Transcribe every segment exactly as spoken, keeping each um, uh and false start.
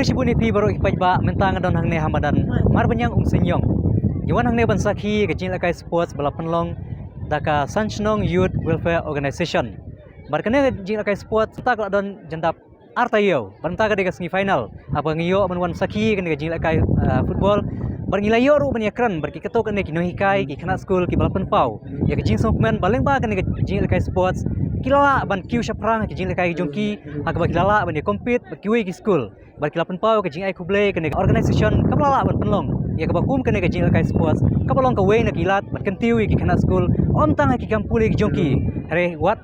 Shibun ïa phi baroh ki paidbah, mynta nga don hangne ha madan Marbaniang Umseiñiong. Ngi wan hangne ban sakhi ka jingïalehkai sports ba la pynlong da ka San Shnong Youth Welfare Organization. Bad kane ka jingïalehkai sports mynta ka la don jan dap ar taïew, bad mynta ka dei ka semi final. Haba ngi ïoh ban wan sakhi kane ka jingïalehkai, ah, football, bad ngi la ïoh ruh ban ïakren bad kito kine ki nonghikai, ki khynnah skul kiba la pynpaw ïa ka jingsngewkmen ba lyngba kane ka jingïalehkai sports ki la lah ban kiew shaphrang ha ki jingïalehkai ki jong ki, ha kaba ki la lah ban ïa compete bad kiwei ki skul. Bad ki la pynpaw ka jingai khublei kane ka organization kaba la lah ban pynlong ïa kaba kum kane ka jingïalehkai sports, kaba long kawei na ki lad ban kyntiew ïa ki khynnah skul, ym tang ha ki kam pule ki jong ki, hynrei wat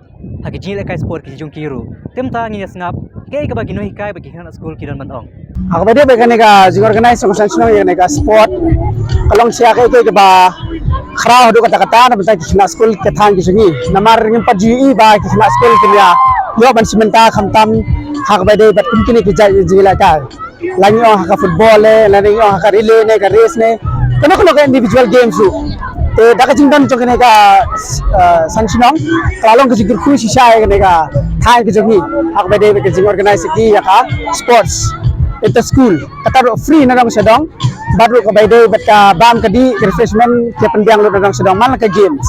ha ki jingïalehkai sports ki jong ki ruh. Te mynta ngin ïa sngap kaei kaba ki nonghikai bad ki khynnah skul ki don ban ong. Ha kaba ïadei bad kane ka jingorganize jong ka San Shnong ïa kane ka sport, ka long shisha kaei kaei kaba khraw haduh katta katta na bynta ki khynnah skul ka thaiñ ki jong ngi. Namar ngim pat ju ïohi ba ki khynnah skul kin ïa ïoh ban shim bynta khamtam ha kaba ïadei bad kum kine ki jait jingïalehkai. La ngi ong ha ka football ne, la ngi ong ha ka relay ne, ka race ne, kano kano ka individual games ruh. Te da ka jingdon jong kane ka, eh, San Shnong, ka la long ka jingkyrkhu shisha ïa kane ka thaiñ ka jong ngi ha kaba ïadei bad ka jingorganize ïa ka sports inter school. Kata ruh free na dong sha dong, bad ruh kaba ïadei bad ka bam ka dih, ka refreshment, ka pynbiang lut na dong sha dong man la ka games.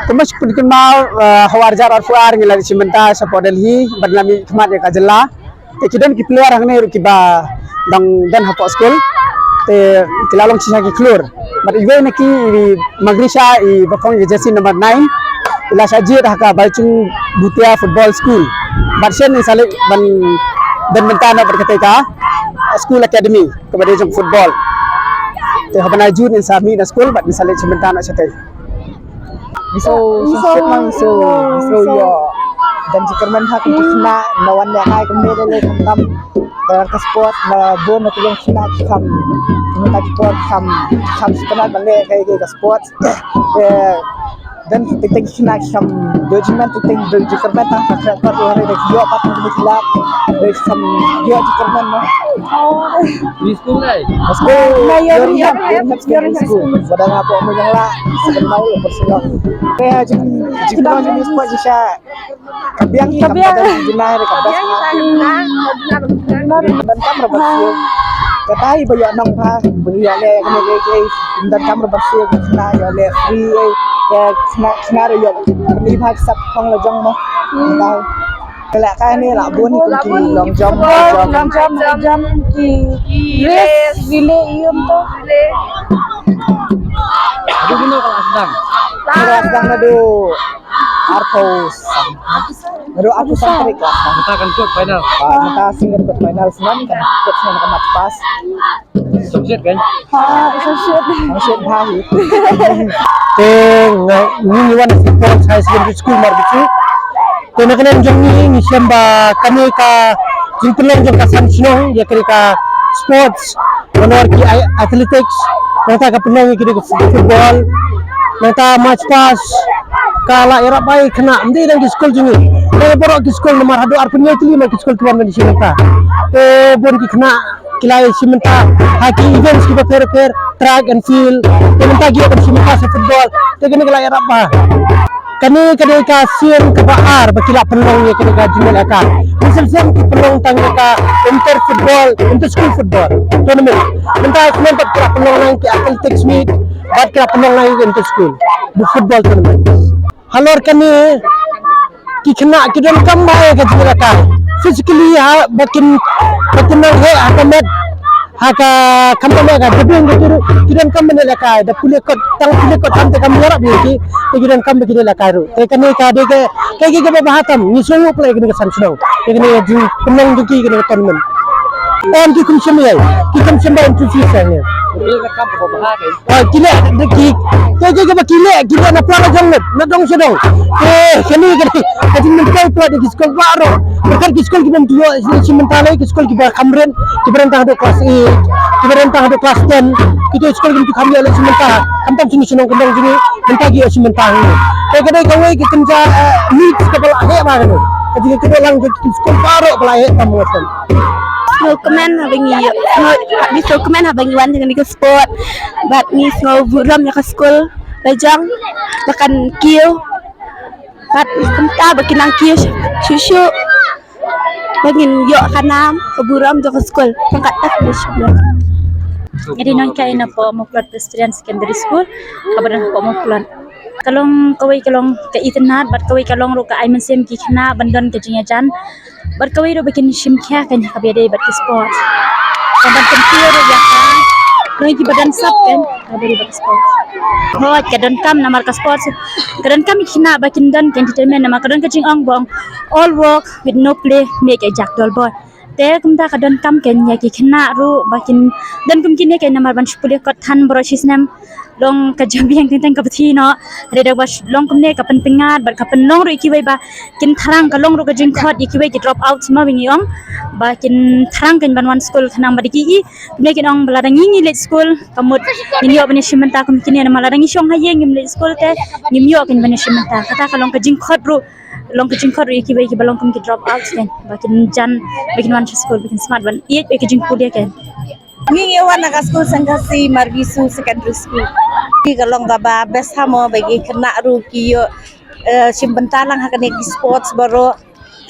Kumba shu pynkynmaw, eh, ha u ar hajar arphew ar ngi la shim bynta shapoh Delhi bad la mih khmat ïa ka jylla. Te ki don ki player hangne ruh kiba dang don hapoh skul. Te ki la long shisha ki khlur. Bad iwei na ki, i Magrisha, iba phong ïa ka jersey number nine, i la shah jied ha ka Baichung Bhutia Football School. Bad shen ngin sa leit ban don bynta noh bad katei ka school academy kaba dei jong football. Te ha u bnai June ngin sa mih na school bad ngin sa leit shim bynta noh shatei. Ngi sngew sngewsih ma ngi sngew, ngi sngew ïoh don jingkyrmen ha ki khynnah, na wan ïa ngai kumne lei lei khamtam. Te ka sport na bun na ki khynnah ki kham, mynta ki por kham, kham sngewtynnat ban leh kaei kaei ka sport. Te don teng teng ki khynnah ki kham don jingkyrmen, teng teng don jingkyrmen tang ha ka sport, hynrei da ki ïoh pat ki lak, da ki kham ïoh jingkyrmen mo. Ngi school lai. School. Na ïoh ïoh ïoh ïoh school. Pada nga pok mo yang la. School mai lo persilok. Eh jing jing jing sport jing sha. Ka biang ka biang jing jing nai ka biang. Dan kam rabat sio. Ka tai ba ïoh nong pha ba ïoh le ka ne ke ke. Dan kam rabat sio ka na ïoh le free eh. Ka na na ïoh. Ni pha sap phong la jong mo. Ka la kai ne la bun ki long jump, long jump, long jump ki race relay ïum to. Aduh, bino ka la sdang. Ka la sdang naduh arphew san. Naduh arphew san tarik la sdang. Mynta kan kut final. Ah, mynta sing kan kut final, snem kan kut snem ka match pass. Songsit kan? Ha, songsit. Songsit bha hi. Te nga ngi wan Saint Paul's High Secondary School Marbichu. Te na ka liang jong ngi ngi shem ba kane ka jingpynlong jong ka San Shnong ïa kane ka sports, halor ki ai-, athletics, nangta ka pynlong ïa kane ka football, nangta march past, ka la ïarap ai khynnah, ym dei dang ki skul jong ngi. Dei baroh ki skul namar haduh arphew hynñiew tylli ma ki skul ki wan ban ïashim bynta. Te bun ki khynnah ki la ïashim bynta ha ki events kiba pher pher, track and field, te mynta ki ïa ban shim bynta sa football, te kane ka la ïarap bha. Kane ka dei ka sien kaba ar ba ki la pynlong ïa kane ka jingïalehkai. Mynsiem sien ki pynlong tang ïa ka inter football, inter school football tournament. Mynta sien pat ki la pynlong lang ki athletics meet, bad ki la pynlong lang ïa ka inter school football tournament. Halor kane ki khynnah ki donkam bha ïa ka jingïalehkai. Physically ha ba kin, ba kin nang heh ha ka met, ha ka khamtam ïa ka jabieng ka tu ruh ki donkam ban ïalehkai. Da pule kot, tang pule kot kam te kam ïarap ïa ki, te ki donkam ba kin ïalehkai ruh. Te kane ka dei ka, ka, ka, kaba bha tam, ngi sngewbha ïa kane ka San Shnong. Ïa kane ka jingpynlong jong ki kane ka tournament. Em ki kum shem ïa, ki kum shem ba em tu fi sa ïa. Ah, ki leh, ki, ki, ki, ki, ki leh, ki leh na pla la jong leh, na dong sha dong. Eh, kane, kane, ka jingmyntoi pla da ki skul baroh. Pyrkhat ki skul ki bym tu ïoh shim bynta lei, ki skul kiba kham rit, kiba rit tang haduh class eight, kiba rit tang haduh class ten, kito skul ki bym tu kham ïoh lei shim bynta. Khamtam sha ngi shnong kyndong jong ngi, mynta ki ïoh shim bynta hangne. Te ka dei kawei ka kynja, eh, needs kaba la heh bha kane. Ka jingkyndoh lang jong ki skul baroh ba la heh tam. Sngewkmen haba ngi, ngi sngewkmen haba ngi wan ha kane ka sport. Bad ngi sngewburom ïa ka skul la jong ba kan kiew. Bad kumta ba kin nang kiew shuh shuh. Ngin ïoh ka nam ka burom jong ka skul. Tang katta ka bishop. Nga dei Nongkynnoh na Poh Mawplot Presbyterian Secondary School, kaba don ha Poh Mawplot. Ka long kawei, ka long ka itynnad bad kawei ka long ruh ka ai mynsiem ki khynnah ban don ka jingïajan. Bad kawei ruh ba kin shim khia ka ïa kaba ïadei bad ki sports. Ka ban kyntiew ruh ïa ka long kiba don sap kan kaba ïadei bad ki sports. Hooid, ka donkam namar ka sports ka donkam ïa ki khynnah ba kin don ka entertainment, namar ka don ka jingong ba ong, "All work with no play make a jack dull boy." Te kumta ka donkam kan ïa ki khynnah ruh ba kin don kum kine kan, namar ban shu pule kot than baroh shi snem long ka jabieng teng teng ka bthi noh. Hynrei da ba long kumne ka pynpyngngad bad ka pynlong ruh ïa kiwei ba kin thrang, ka long ruh ka jingkhot ïa kiwei ki drop out, ma ba ngi ong, ba kin thrang kan ban wan skul khnang ba da ki i. Kumne kin ong ba lada ngi ngi leit skul, ka mut ngin ïoh ban ïashim bynta kum kine, namar lada ngi shong ha ïing ngim leit skul te ngim ïoh kan ban ïashim bynta. Kata ka long ka jingkhot ruh, long ka jingkhot ruh ïa kiwei kiba long kum ki drop out kan, ba kin jan, ba kin wan sha skul, ba kin smat ban ïeit ïa ka jingpule kan. Ngi ngi wan na ka skul Seng Khasi Marbisu Secondary School. Ki ka long kaba best ha mo ba ki khynnah ruh ki ïoh, eh, shim bynta lang ha kane ki sports baroh.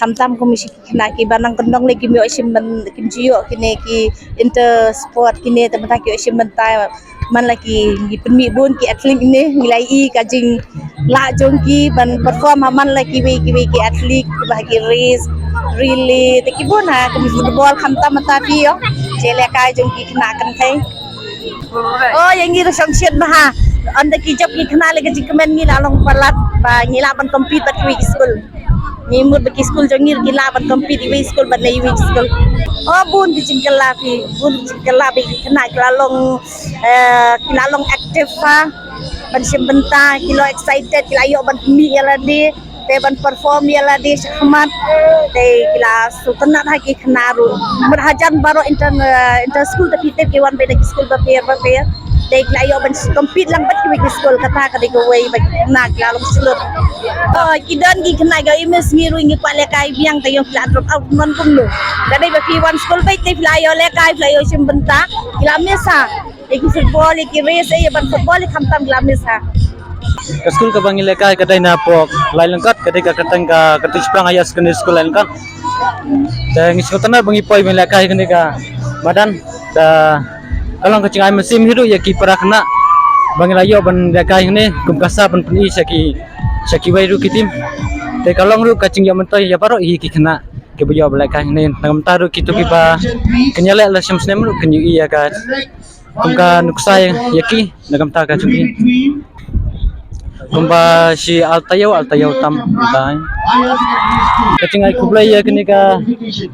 Khamtam kum shi ki khynnah kiba nang kyndong lei kim ïoh shim byn-, kim ju ïoh kine ki inter sport kine, te mynta ki ïoh shim bynta. Man la ki, ngi pynmih bun ki athlete ne, ngi la ïohi ka jinglah jong ki ban perform ha man la kiwei kiwei ki athlete, kiba ha ki race relay, te ki bun ha, ki football, khamtam mynta phi ïoh. Jingïalehkai jong ki khynnah kynthei. Oh, ïa ngi ruh shong shit bha. Ynda ki jop ki khynnah lei ka jingkmen, ngi la long palat ba ngi lah ban compete bad kiwei ki skul. Ngi mut ba ki skul jong ngi ruh ki lah ban compete iwei i skul bad na iwei i skul. Oh, bun ki jingkylla phi, bun ki jingkylla ba ki khynnah ki la long, eh, ki la long active ha ban shim bynta, ki long excited, ki la ïoh ban pynmih ïa lade, te ban perform ïa lade shakhmat, te ki la sngewtynnat ha ki khynnah ruh. Mut hajan baroh inter, eh, inter school te phi tip ki wan beit na ki skul bapher bapher. Te ki la ïoh ban compete lang bad kiwei ki skul, kata ka dei kawei ba ki khynnah ki la long shlur. Oh, ki don ki khynnah ki ïoh miss, ngi ruh ngi kwah lehkai biang te ïoh ki la drop out, mon kumno. Ka dei ba phi wan skul beit te phi la ïoh lehkai, phi la ïoh shim bynta, ki la miss ha. Ïa ki football, ïa ki race, ïa ban football, ïa khamtam ki la miss ha. Ka skul kaba ngi lehkai ka dei na Pok Lailyngkot, ka dei ka kyrteng ka Kynthei Shaphrang Higher Secondary School Lailyngkot. Te ngi sngewtynnat ba ngi poi ban lehkai kane ka madan. Te ka long ka jingai mynsiem hi ruh ïa ki para khynnah ba ngi la ïoh ban lehkai hangne kum ka sap ban pyni sha ki, sha kiwei ruh ki team. Te ka long ruh ka jingïoh myntoi ïa baroh hi ki khynnah kiba ïoh ban lehkai hangne. Tang mynta ruh kito kiba kin ïaleh la shem snem ruh kin ïohi ïa ka kum ka nuksa ïa ki na ka bynta ka jong ki. Kumba shi altaïew, altaïew tam mynta. Ka jingai khublei ïa kane ka,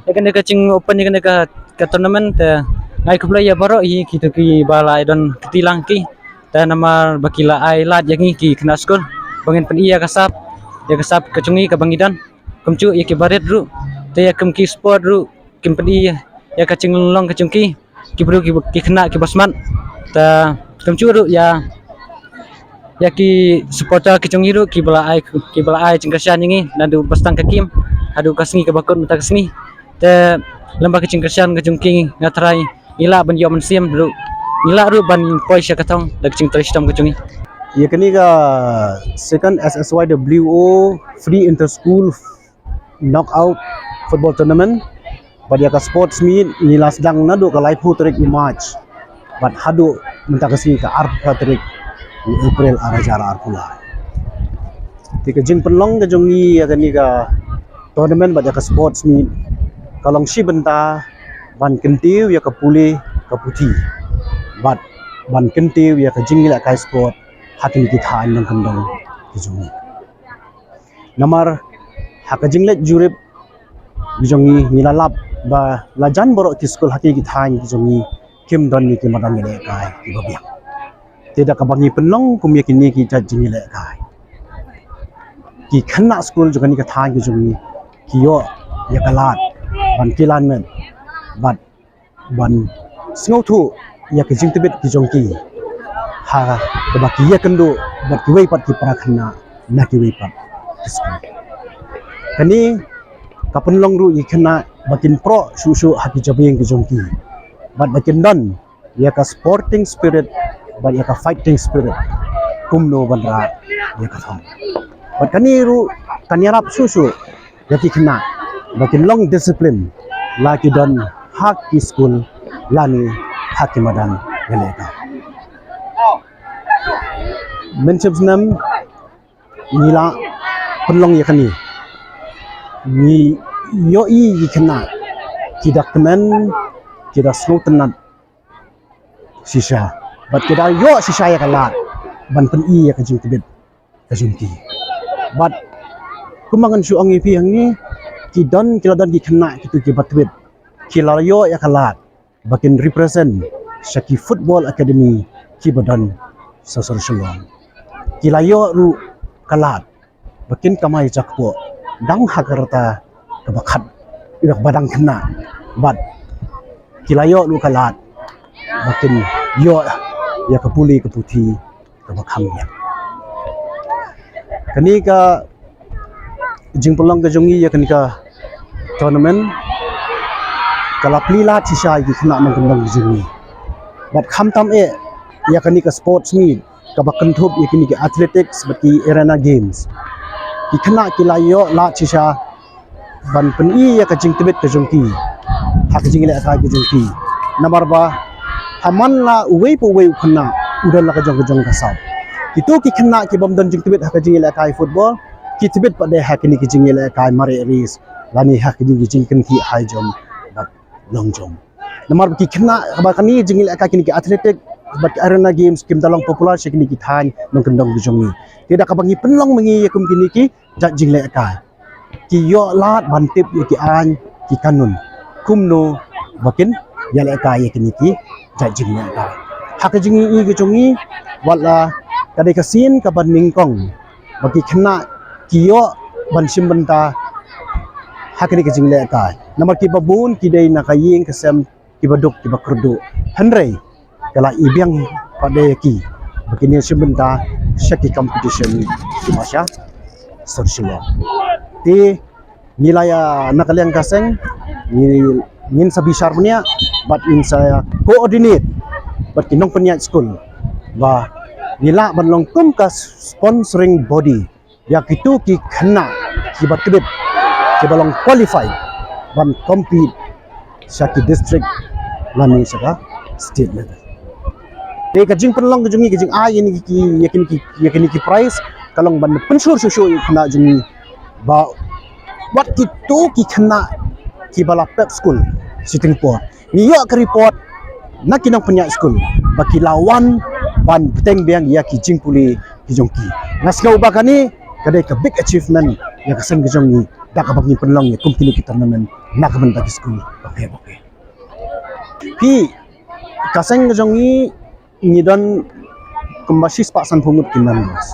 ïa kane ka jing open ïa kane ka, ka tournament, te ngai khublei ïa baroh hi kito kiba la ai don kti lang ki. Te namar ba ki la ai lad ïa ngi ki khynnah skul ba ngin pyni ïa ka sap, ïa ka sap ka jong ngi kaba ngi don. Kumjuh ïa ki barit ruh, te ïa kum ki sport ruh kin pyni ïa ka jinglong ka jong ki. Ki briew ki, ki khynnah kiba smat. Te kumjuh ruh ïa, ïa ki supporter ki jong ngi ruh kiba la ai, kiba la ai jingkyrshan ïa ngi naduh ba sdang ka kem haduh ka sngi kaba kut mynta ka sngi. Te lem bad ka jingkyrshan ka jong ki nga tharai ngi lah ban ïoh mynsiem ruh, ngi lah ruh ban poi sha ka thong da ka jingtrei shitom ka jong ngi. Ïa kane ka second S S Y W O Free Inter School Knockout Football Tournament bad ïa ka Sports Meet ngi la sdang naduh ka laiphew tarik u March bad haduh mynta ka sngi ka arphew phra tarik u April ar hajar arphew lai. Te ka jingpynlong ka jong ngi ïa kane ka tournament bad ïa ka Sports Meet ka long shi bynta ban kyntiew ïa ka pule ka puthi bad ban kyntiew ïa ka jingïalehkai sport ha kine ki thaiñ nongkyndong ki jong ngi. Namar ha ka jingleit jurip ki jong ngi, ngi la lap ba la jan baroh ki skul ha kine ki thaiñ ki jong ngi kim don ïa ki madan ïalehkai kiba biang. Te da kaba ngi pynlong kum ïa kine ki jait jingïalehkai, ki khynnah skul jong kane ka thaiñ ka jong ngi ki ïoh ïa ka lad ban kilan met bad ban sngewthuh ïa ka jingtbit ki jong ki ha kaba ki ïakynduh bad kiwei pat ki para khynnah na kiwei pat ki skul. Kane ka pynlong ruh ïa ki khynnah ba kin proh shuh shuh ha ki jabieng ki jong ki bad ba kin don ïa ka sporting spirit bad ïa ka fighting spirit kumno ban rah ïa ka thong. Bad kane ruh kan ïarap shuh shuh ïa ki khynnah ba kin long discipline la ki don ha ki skul lane ha ki madan ïalehkai. Mynshem snem ngi la pynlong ïa kane, ngi ïohi ïa ki khynnah ki da kmen, ki da sngewtynnat shisha, bad ki da ïoh shisha ïa ka lad ban pyni ïa ka jingtbit ka jong ki. Bad kumba ngan shu ong ïa phi hangne, ki don, ki la don ki khynnah kitu kiba tbit, ki la ïoh ïa ka lad ba kin represent sha ki football academy kiba don sha sor Shillong. Ki la ïoh ruh ka lad ba kin kamai jakpoh dang ha ka rta kaba khat, ïa kaba dang khynnah, bad ki la ïoh ruh ka lad ba kin ïoh ïa ka pule ka puthi kaba kham ïa. Kane ka jingpynlong ka jong ngi ïa kane ka tournament ka la plie lad shisha ïa ki khynnah nongkyndong ka jong ngi. Bad khamtam eh ïa kane ka sports meet kaba kynthup ïa kine ki athletics bad ki arena games, ki khynnah ki la ïoh lad shisha ban pyni ïa ka jingtbit ka jong ki ha ka jingïalehkai ka jong ki. Namar ba ha man la uwei pa uwei u khynnah u don la ka jong ka jong ka sap. Kitu ki khynnah ki bym don jingtbit ha ka jingïalehkai football, ki tbit pat de ha kine ki jingïalehkai mareh race lane ha kine ki jingkynkhih high jump bad long jump. Namar ba ki khynnah ba kane jingïalehkai kine ki athletic bad ki arena games kim da long popular sha kine ki thaiñ nongkyndong ki jong ngi. Te da kaba ngi pynlong ma ngi ïa kum kine ki jait jingïalehkai, ki ïoh lad ban tip ïa ki aiñ ki kanun kumno ba kin ïalehkai ïa kine ki jait jingïalehkai. Ha ka jingïohi ka jong ngi, wat la ka dei ka sien kaba nyngkong ba ki khynnah ki ïoh ban shim bynta ha kane ka jingïalehkai. Namar kiba bun ki dei na ka ïing ka sem, kiba duk kiba kyrduh. Hynrei ka la i biang pat de ïa ki ba kin ïa shim bynta sha ki competition kiba sha sor Shillong. Te ngi la ïa, na ka liang ka seng, ngi, ngin sa bishar bniah bad ngin sa coordinate bad ki nongpynïaid skul ba ngi lah ban long kum ka sponsoring body ïa kitu ki khynnah kiba tbit, kiba long qualified ban compete sha ki district lane sha ka state level. Te ka jingpynlong ka jong ngi, ka jingai ïa kine ki, ïa kine ki, ïa kine ki prize ka long ban pynshlur shuh shuh ïa ki khynnah jong ngi ba wat kitu ki khynnah kiba la pep skul shiteng por. Ngi ïoh ka report na ki nongpynïaid skul ba ki la wan ban bteng biang ïa ki jingpule ki jong ki. Nga sngew ba kane ka dei ka big achievement ïa ka seng ka jong ngi da kaba ngi pynlong ïa kum kine ki tournament na ka bynta ki skul bapher bapher. Phi, ka seng ka jong ngi ngi don kumba shispah sanphew ngut ki members.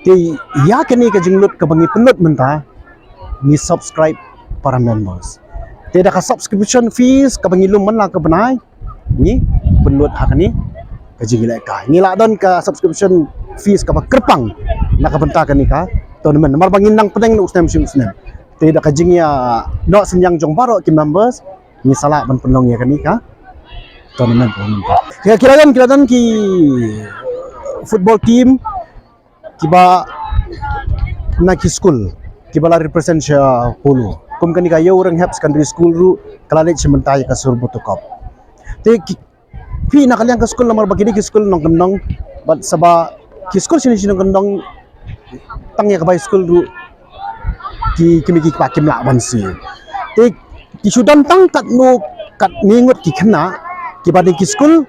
Te ïa kane ka jinglut kaba ngi pynlut mynta, ngi subscribe para members. Te da ka subscription fees kaba ngi lum man la ka bnai, ngi pynlut ha kane ka jingïalehkai. Ngi la don ka subscription fees kaba kyrpang na ka bynta kane ka tournament namar ba ngin nang pdeng na u snem sha u snem. Te da ka jingïanoh synñiang jong baroh ki members, ngi sa lah ban pynlong ïa kane ka tournament, tournament. Ki la don, ki la don ki football team kiba na ki skul kiba la represent sha polo. Kum kane ka Ïew Rynghep Secondary School ruh ka la leit shim bynta ïa ka Surboto Cup. Te ki, phi, na ka liang ka skul namar ba kine ki skul nongkyndong bad sa ba ki skul shane shane nongkyndong tang ïa ka bai skul ruh ki kmie ki kpa kim lah ban siew. Te ki shu don tang katno katne ngut ki khynnah kiba dei ki skul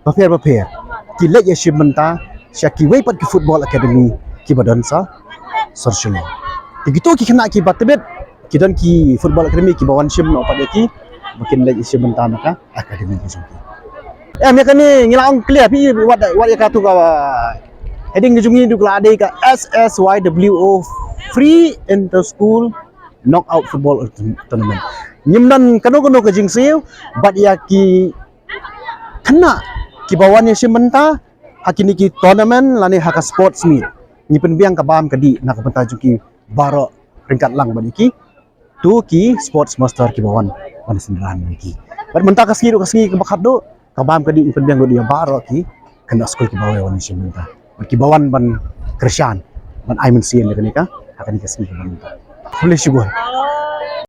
bapher bapher ki leit ïa shim bynta sha kiwei pat ki football academy kiba don sa sor Shillong. Te kitu ki khynnah kiba tbit ki don ki football academy kiba wan shim noh pat ïa ki ba kin leit ïa shim bynta na ka academy ka jong ki. Em, ïa kane ngi la ong clear phi, wat, wat ïa katu ka heading ka jong ngi duk la dei ka S S Y W O, Free Inter School Knockout Football Tournament. Ngim don kano kano ka jingsiew bad ïa ki khynnah kiba wan ïa shim bynta ha kine ki tournament lane ha ka sports meet, ngi pynbiang ka bam ka dih na ka bynta jong ki baroh ryngkat lang bad ïa ki tu ki sports master kiba wan ban synran ïa ki. Bad mynta ka sngi ruh ka sngi kaba khatduh, ka bam ka dih ngi pynbiang ruh ïa baroh ki khynnah skul kiba wei wan ïa shim bynta bad kiba wan ban kyrshan ban ai mynsiem ïa kane ka, ha kane ka sngi kaba mynta. Khublei shibun.